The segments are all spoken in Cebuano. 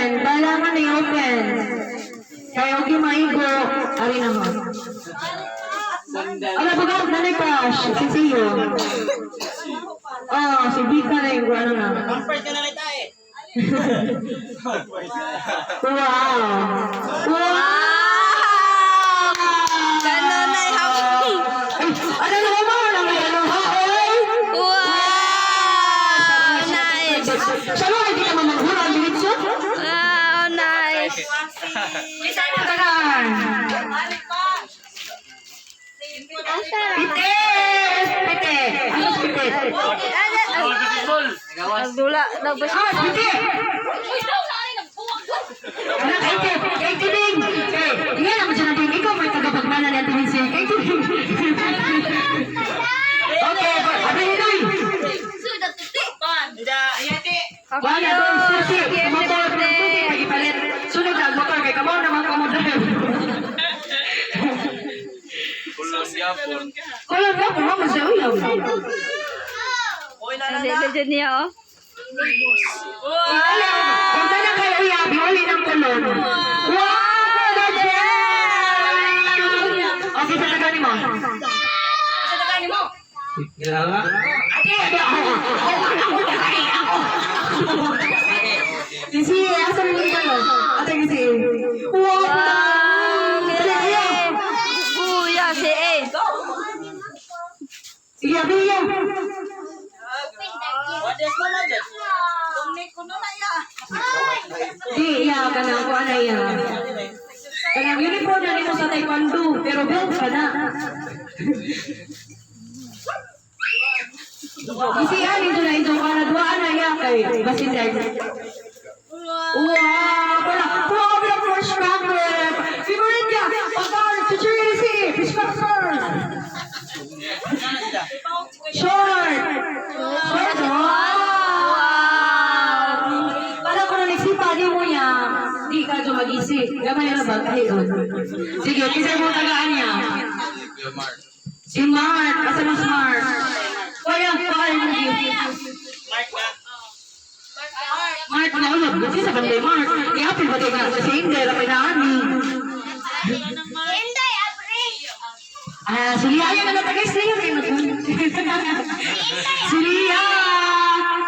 I-open. Kailangan i-open. Kaya okay maigo. Ari na mo. Ala, baga, nanay crush. Si Siyo. Oh, si Vika na yung ano na. Pampers ka na kita eh. Wow! Wow! Kanunay hapon. Ay, ano na ba? Ano na ano? Ha, oy! Wow! Nice. Siya mo, hindi ka mamanghura ang diretso? Wow, nice. Isa mo tagaan. Asa? Pite! Pite! Ano si pite? Abdullah, daw ba siya? Ah, pite! Anak, kay kay Tibing! Kay, tingnan naman siya natin. Ikaw may tagapagmana niya Tibing siya. Kay Tibing! Okay, abi hinoy! Hindi, ayati. Wala doon, susi. Motor, susi, pagipalit. Sunod na ang motor, kay kamaw naman kamo drive. Kulon yapon. Kulon na, kung mo sa uyab. Uy, na na Hindi, na. legend niya, oh. Kung na kay uyab, iuli ng kulon. Wow! Legend! Okay, sa tagani mo. Sa tagani mo. Ate, ate, ako, ako, ako, ako, ako. Sisi, asa na yung ano? Ate, kasi. Wow! Wow! Dali, ayaw. Kuya, si A. Sige, abi, ayaw. What is mama dyan? Di, iya, kanang kuha na iya. Kanang uniform na nimo sa taekwondo, pero belt ka na. Isi ani ito na ito para dua na iya kay basin dahil. Wow, wala. Wow, wala fresh cracker. Favorite niya. Pagka, teacher ni si fish cracker. Short. Short. Wow. Para ko na nagsipa, di mo niya. Di ka dyan mag-isip. Gamay na ba? Kahiyon. Sige, kisay mo tagaan niya. Kuya Mark. Si Mark. Asa na si Mark? Kaya, kaya mo Mark na. Mark na ulo. Kasi sa kanila Mark. I-apple ba tayo nga? Kasi hindi, rapay na ani. Inday, apre. Ah, si Lia. Ayan na guys. Lia kayo na. Si Lia!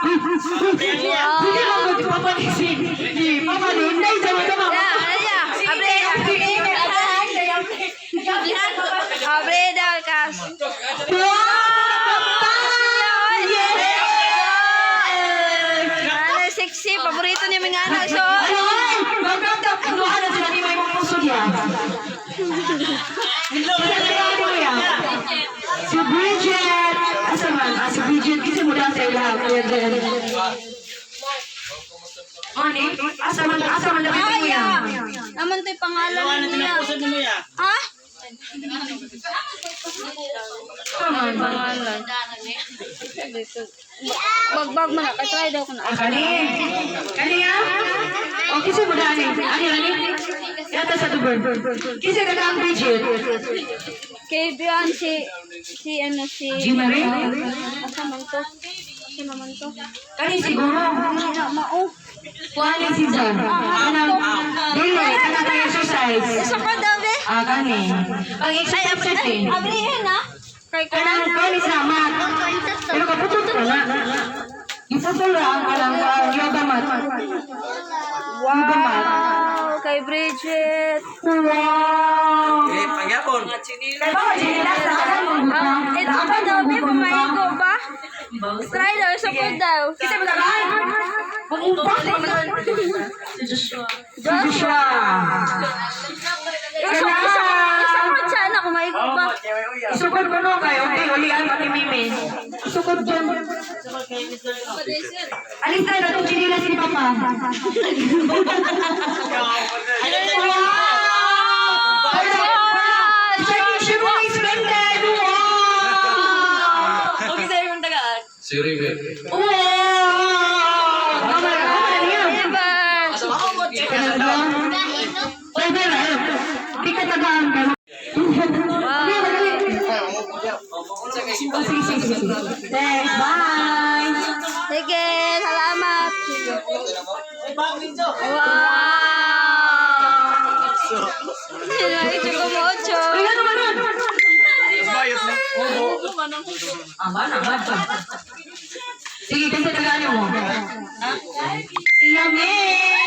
Hindi mo magpapa ni si si Papa ni Inday sa mga mama. Ya, ya. Abre, abre daw, kas. Wow! Yes! Ano, sexy. Paborito niya mga anak. So, Ay, maganda. Duha na sila ni may mga puso niya. Si Bridget! Asa man? Ah, si Bridget. Kasi mo sa ilaha. Kuya Jen. Ani? Asa man? Asa man nakita mo yan? Naman to'y pangalan Ano niya. tinapusod mo ya? Ha? Asa man? Pangalan. Bagbag mo na. Katry daw ko na. Ah, kani. Kani ah? O, kisa mo na ani. Ani, ani. Yata sa dugon. Kisa ka na ang Bridget. Kay Bian, si, ano, si... G. Marie? Asa man to? Asa naman to? Kani siguro. Na, mao. Kuha ni Caesar. Kanang, dili, kanang kay exercise. Isa pa daw, be. Ah, kani. Ang exercise set eh. Abrihin, ah. Kay Kanang kani sa mat. Pero kaputol ka na. Iputol ra ang kanang yoga mat. Yoga mat. Wow, kay Bridget. Wow! Eh, pangyapon. Kay ba, sila sa akan mong Ah, ito pa daw, be. Pumaigo ba? Try daw, isa pa daw. Kasi matagal. Pag-umpa. Si Joshua. Si Joshua. Isa pa siya na, kumaigo ba? Isukod ko no kayo. Okay, ulian pati Mimi. Isukod dyan. Alis na, natong chinilas ni Papa. Wow! Checking mo is rented! Wow! Okay, sa'yo yung tagaan. Si River. Wow! Tama na, tama na niya. Diba? Oy, pero, di ka tagaan ka. Okay, madali. Oh, sige, sige, sige. Thanks, bye! Sige, salamat. Uy, bag, Rinzo. Wow! Ama na, ba? Sige, kasi tagaan mo. Si Yamil!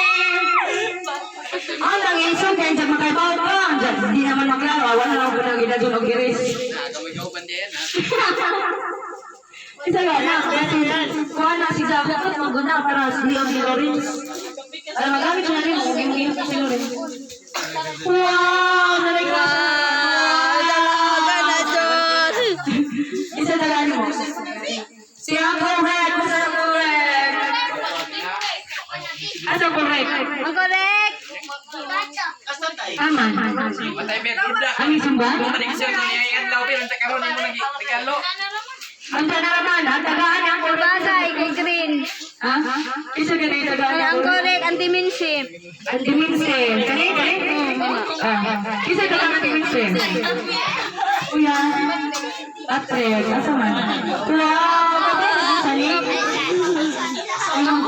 Ang nang insult kaya dyan makaibaw ka. Dyan, di naman maklaro. Wala lang ko nang ginadun og iris. Isa ka na. Kasi kuha na si Jacob at maguna para si Leon ni Lawrence. Para magamit siya na rin. Kung yung si Lawrence. Wow! Nalay ka! Wow, dalaga na dyan. Isa tagaan mo. Si Uncle Red. Basta Uncle Red. Asa correct? Ang correct. Tama. Patay may ruda. Ang isang ba? Panig siya niya ang daw pero sa karon mo lagi Tagalog. Ang tanaraman, ang tagaan ang correct. Basay, kay green. Ha? Isa ka na yung tagaan Ang ang correct. correct, ang diminsi. Ang diminse. Kani, kani? Ah. Isa ka lang ang diminse. Kuya. Patrick, asa man? Wow! Patrick, sali. Ang